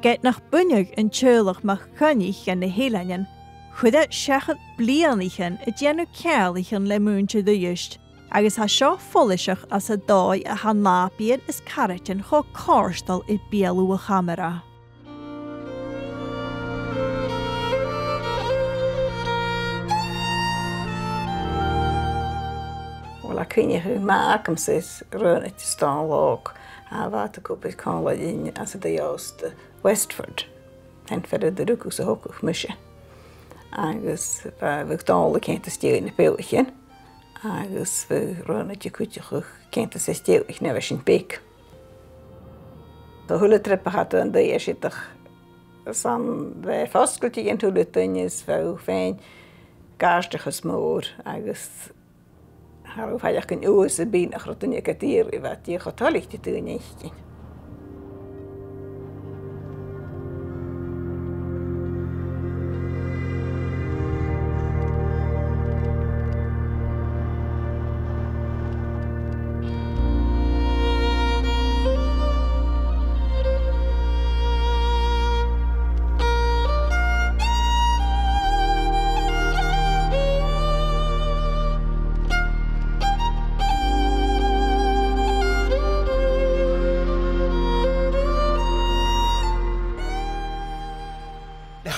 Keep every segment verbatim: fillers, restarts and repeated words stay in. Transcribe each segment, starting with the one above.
Ged nach buineadh an teaghlach MacCoinnich dha na h-Eileanan, chuir e seachad bliadhnaichean a' dèanamh ceanglaichean le muinntir Uibhist, agus tha seo follaiseach anns an dòigh a tha nàbaidhean is caraidean cho cofhurtail air beulaibh a' chamara. Uill, tha cuimhne agam, mac agamsa is Raghnaid is Dòmhnall Òg, a bha a' cumail còmhla rinn anns an taigh òsta Westford. Tha an fhear a rugadh 's a thogadh mise. Agus bha, bha Dòmhnall a' coimhead às dèidh na beathaichean, agus bha Raghnaid a' cuideachadh a' coimhead às dèidh na bha sinn beag. A h-uile trip a chaidh an taigh, 's e dìreach 's ann a bha e fosgailte dhan a h-uile duine is bha thu fhèin gàirdeachas mòr agus cha robh faireachdainn uabhasach binn ach ro duine gu dìreach, bha e dìreach cho toilichte daoine fhaicinn.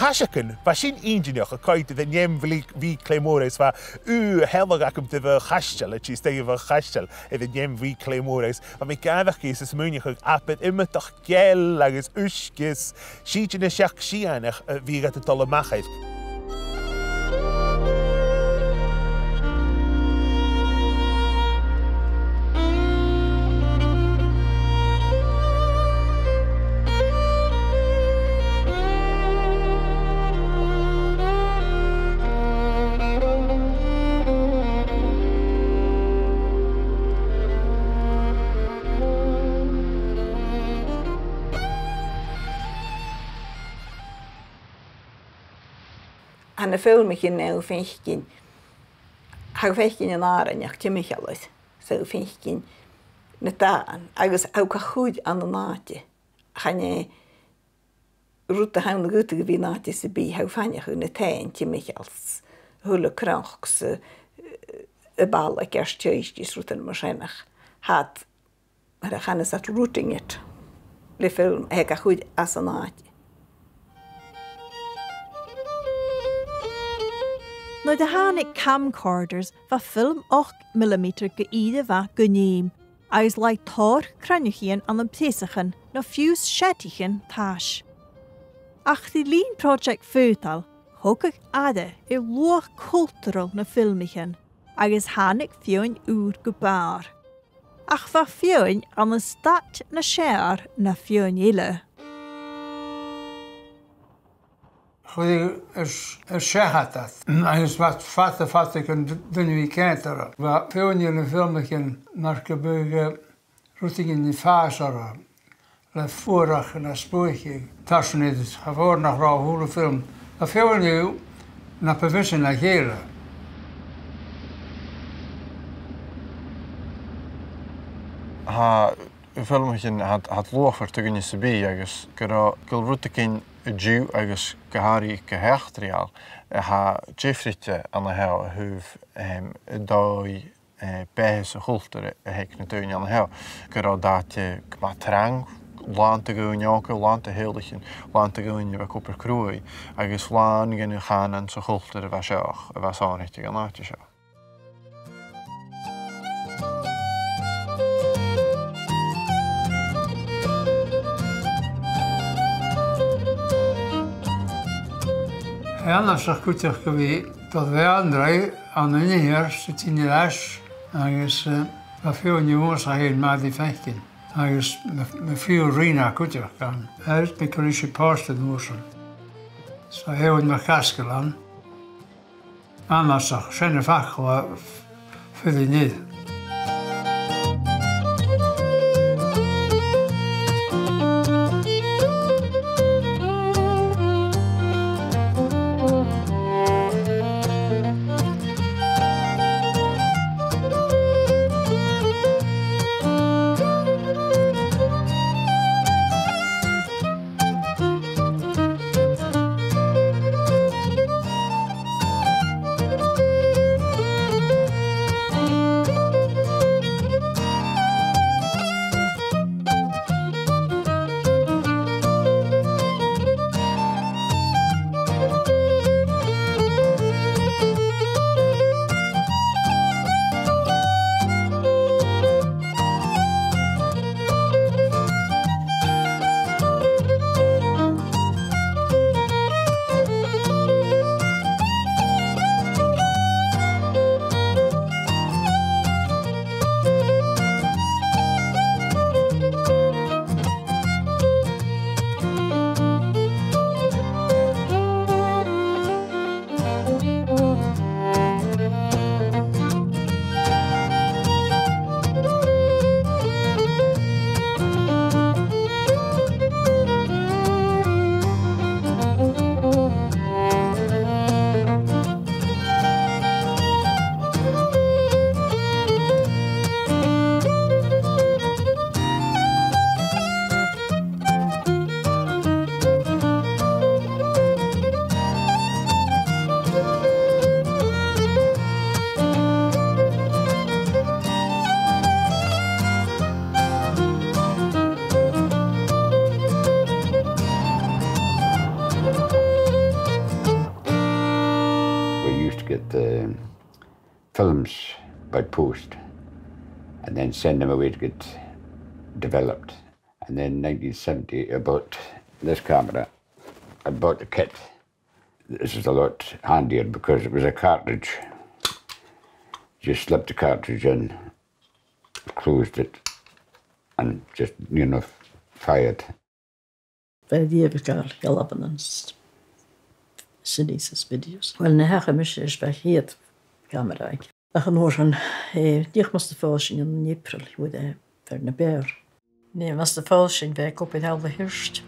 Tha seo againn, bha sin inntinneach, a' coimhead air an eamhlaidh mhì-chlèith mòr, is bha ùidh shealladh agam dè bha a' chaisteal, a' tighinn a-steach a' chaisteal, air an eamhlaidh mhì-chlèith mòr, agus bha mi a' gàireachdainn is a' smaoineachadh abair iomadach geal agus uisge is sìde na seachd sìthichean a bhiodh iad a' dol a-mach air. Tha na filmichean a tha thu a' faicinn, tha thu a' faicinn an àrainneachd timcheall air, 's tha thu a' faicinn na dathan, agus tha thu ga chur ann an àite. Chan e rud a th' ann a dh'fhaodadh a bhith an àite sam bith, tha thu a' faighneachd na taighean timcheall 's a h-uile cnoc 's a, a' bhalla ceart-slighe is rudan mar sin, ach tha iad mar a chanas iad rooting it, le film a th' aig a' chuid às an àite. Nuair a thàinig camcorders, bha film ochd millimeter gu ìre mhath gun fheum, agus laigh tòrr chruinneachaidhean ann am preasachan no fiù 's seadichean tais. Ach ri linn Project Feudail, thogadh aire air luach cultarail na filmichean, agus thàinig feadhainn ùr gu bàrr. Ach bha feadhainn ann an staid nas fheàrr na feadhainn eile. Chuireadh air, air seachad iad, agus bha iad fada, fada gun d-, duine a bhith a' coimhead orra. Bha feadhainn de na filmichean mar gum biodh, eh, rudeigin a' fàs orra, le fuarachd no spùic, tarsainn iad, cha mhòr nach robh a h-uile film, a' faighinn na bu mhiosa na chèile. Tha filmichean, tha, tha iad luachmhor do dhuine sam bith agus gu robh, gu bheil rudeigin an-diugh agus gu h-àraidh gu h-eachdraidheil, tha diofraichte ann a sheo a thaobh, em, an dòigh eh, beatha 's a' chultar a th' aig na daoine an seo, gu robh an t-àite gu math trang, làn de dhaoine òga, làn de theaghlaichean, làn de dhaoine a bha ag obair cruaidh, agus làn dhen a' chànan 's a' chultar a bha seo, a bha sònraichte dhan àite seo. Tha e annasach cuideachd a bhith dol a bhith an-dràsta ann an Inbhir Nis a' tighinn air ais agus, eh, bha feadhainn uabhasach fhèin math ri faicinn agus na, na fir ri na cuideachd ann. Air bith cur ris a' phort an uair sin. 'S bha Eòghainn MacAsgaill ann. Annasach, sin am facal a f-, fir an fhir. films by post and then send them away to get developed. And then nineteen seventy, I bought this camera. I bought the kit. This is a lot handier because it was a cartridge. Just slipped the cartridge in, closed it, and just, you know, fired. Bha e riamh a' gabhail dhealbhan anns na cinemas is videos. Uill, nuair a thachair mise ris, bha a' chiad camara aige. Ach an uair sin, eh, dìreach mus do phòs sinn ann an April, fhuair e fear na b' fheàrr. Nì, mus do phòs sinn, bha e ag obair thall a Hiort.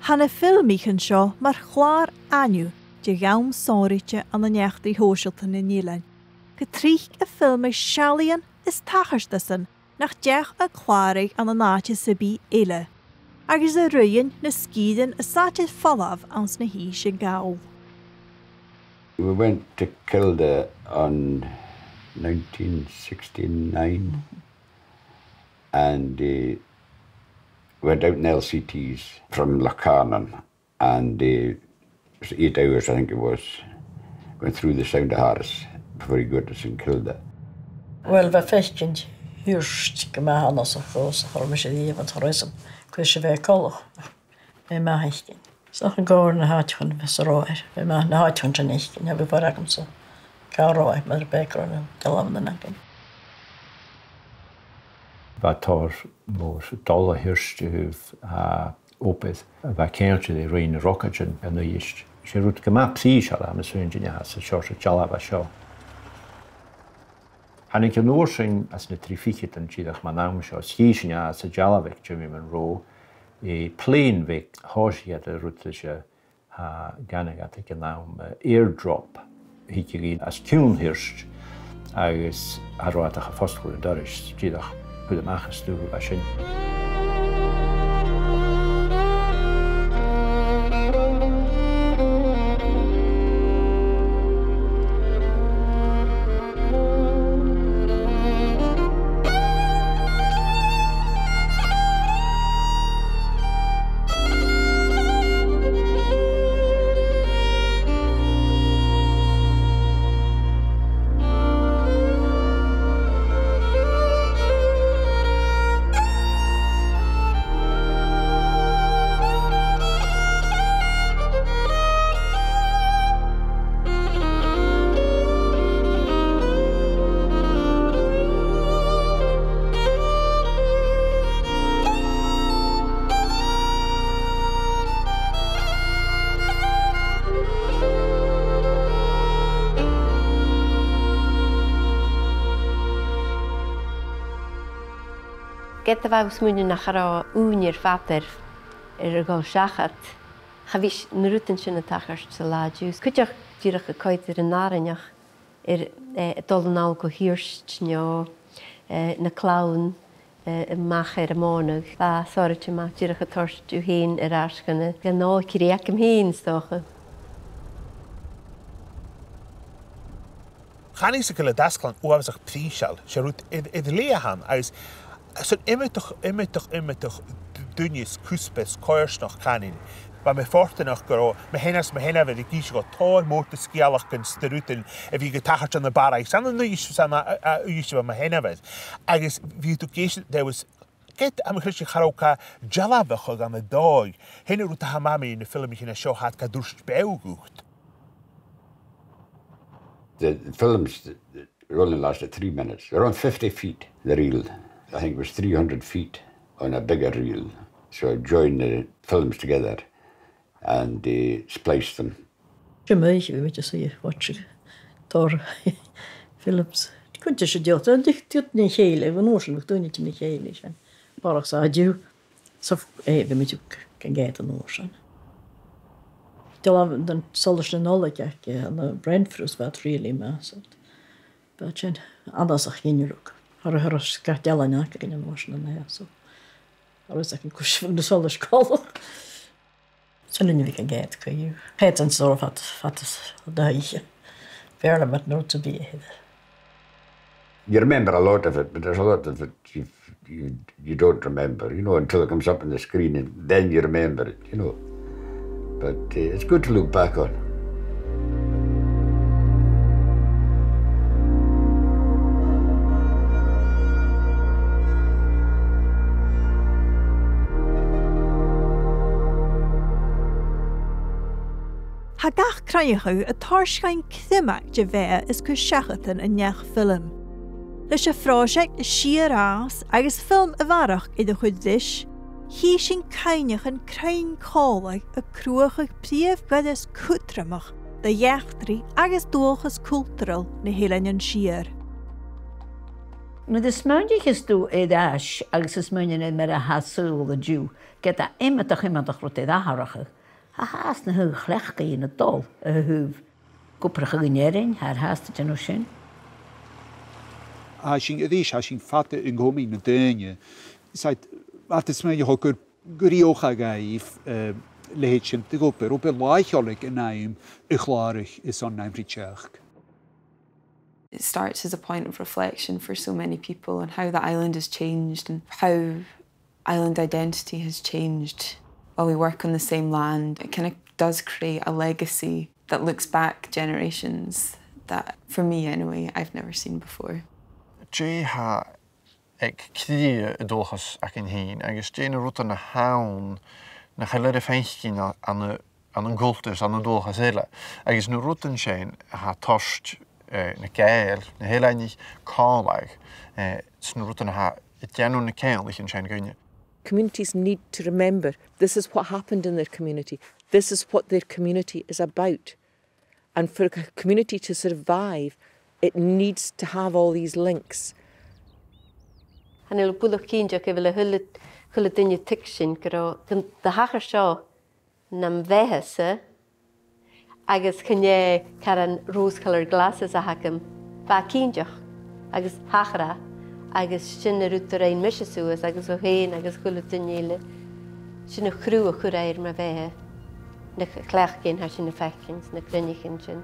Tha na filmichean seo mar chlàr-ainneamh de dh'àm sònraichte ann an eachdraidh shòisealta nan Eilean, gu tric a' filmeadh seallaidhean is tachartasan nach deach a chlàradh ann an àite sam bith eile, agus a' ruighinn na sgìrean as fhaide air falbh anns na h-Innsean Gall. We went to Kildare on nineteen sixty-nine and, uh, went out in L C Ts from Loch Carnan. And, uh, it was eight hours, I think it was, going through the Sound of Harris before you got to St Kilda. Uill, bha faicinn Hiort gu math annasach dhòmhsa, cha robh mise riamh an toireasam cuiseadh bheith coltach. Bha e math fhaicinn. 'S dòcha gur e na h-àiteachan a bha san ròimh, bha e math na h-àiteachan sin fhaicinn, a bha far agamsa. Càit an robh e, mar a b' e gun robh na dealbhan agam. Bha tòrr mòr dol a Hiort a thaobh, a, obair a bha ceangailte ri roinn na rocaidean an Uibhist. 'S e rud gu math prìseil a tha mi a' smaoineachadh anns an seòrsa dealbh a tha seo. Thàinig an uair sin anns na trì ficheadan dìreach mun àm seo, is chì sinn e anns an dealbh aig Jimmy Munro, eh, plane bheag, thòisich iad air rud leis a' Tha, dhèanadh iad aig an àm, eh, airdrop, thigeadh iad às Ciùn Hiort agus cha robh iad ach a' fosgladh an dorais, dìreach a' cur a-mach an stuth a bha sin. Ged a bha smaoineachadh nach robh ùine air fad air, air a dhol seachad, cha bhiodh na rudan sin a' tachairt san latha an-diugh. Cuideachd dìreach a' coimhead air an àrainneachd, air, eh, a' dol a-nall gu Hiort no, eh, na clann, eh, a-mach air a' mhònadh. Bha e sònraichte math dìreach a' toirt thu fhèin air ais gun a, gun òigridh agam fhìn, 's dòcha. Chanainn-sa gu bheil an tasglann uabhasach prìseil, 's e rud air, air leth a th' ann, agus 's ann iomadach, iomadach, iomadach d-, duine is cuspair is coimhearsnachd, chanainn. Bha mi fortanach gun robh mo sheanair is mo sheanmhair ag innse dhomh tòrr mòr de sgeulachdan is de rudan a bhiodh a' tachairt ann am Barraigh, 's ann an Uibhist, 's ann a, a, a Uibhist a bha mo sheanmhair. Agus bhiodh tu ag èisteachd, there was, ged a tha mi a' creidsinn cha robh càil dealbhachadh ann an dòigh, sin an rud a tha math mu na filmichean seo, tha iad ga toirt beò dhut. The films, the, the reel only lasted three minutes. Around fifty feet, the reel. I think it was three hundred feet on a bigger reel. So I joined the films together and, uh, spliced them. Sin mar a bha mi a' suidhe, watching tòrr films. Cuideachd, 's e deagh, tha, tha, tha na chèile, bha an uair sin, bha daoine na chèile sin. Barrachd 's a tha an-diugh. So, eh, bha mi a' tuigsinn gun gabh an uair sin. Dealbhan den solas na Nollaig aige, eh, na Renfrews, bha iad really math, so. Bha sin annasach ghinealach. Cha robh, cha robh sgath dealbhan aca an uair sin an-dràsta, so. Cha robh fhios aca cò ris a bha na solais coltach. 'S ann a bha iad gun gabh co-dhiù. Chaidh iad an seo fad, fad an oidhche. Bheir leam iad nuair a bha iad. You remember a lot of it, but there's a lot of it you, you, you don't remember, you know, until it comes up on the screen, and then you remember it, you know. But, uh, it's good to look back on. Tha gach cruinneachadh a' toirt seachad cruinneachadh de bheatha is cur seachadan an neach-fhilm. Leis a' phròiseact Sìor Fhàs agus film a bharrachd air a chur ris, chì sinn cuimhneachain cruinn còmhla a' cruthachadh prìomh dhoras cudromach de dh'eachdraidh agus dualchas cultarail na h-Eileanan Siar. Nuair a smaoinicheas tu air ais agus a' smaoineachadh air mar a tha saoghal an-diugh, ged a tha iomadach, iomadach rud air atharrachadh, tha fhathast na h-uile cleachdaidhean a' dol a thaobh ag obrachadh an fhearainn, tha iad fhathast a' dèanamh sin. Tha sinn, a-rithist, tha sinn fada an comain na daoine. Is e, tha iad a' smaoineachadh gur, gur e obair dhaibh, eh, leithid sin de dh'obair, obair làitheil aig an àm a chlàradh airson nam bhritheadh. It starts as a point of reflection for so many people on how the island has changed and how island identity has changed while we work on the same land. It kind of does create a legacy that looks back generations that, for me anyway, I've never seen before. Dè tha aig cridhe an dualchas againn fhìn, agus dè na rudan a th' ann nach eil air am faicinn ann an, ann an cultar, ann an dualchas eile. Agus na rudan sin a tha a' toirt, eh, na Gàidheil, na h-Eileanaich còmhla, eh, 's na rudan a tha a' dèanamh na ceanglaichean sin dhuinne. Communities need to remember this is what happened in their community. This is what their community is about. And for a community to survive, it needs to have all these links. Chan eil buileach cinnteach gu bheil a h-uile, h-uile duine a' tuigsinn gun robh, gun do thachair seo nam bheatha-sa, agus chan e caran rose-coloured glasses a th' agam, bha e cinnteach, agus thachair e, agus sin an rud a rinn mise suas, agus thu fhèin, agus a h-uile duine eile. Sin a' chruth a chuir e air mo bheatha, na cleachdaidhean a tha sinn a' faicinn, na cruinneachadh sin.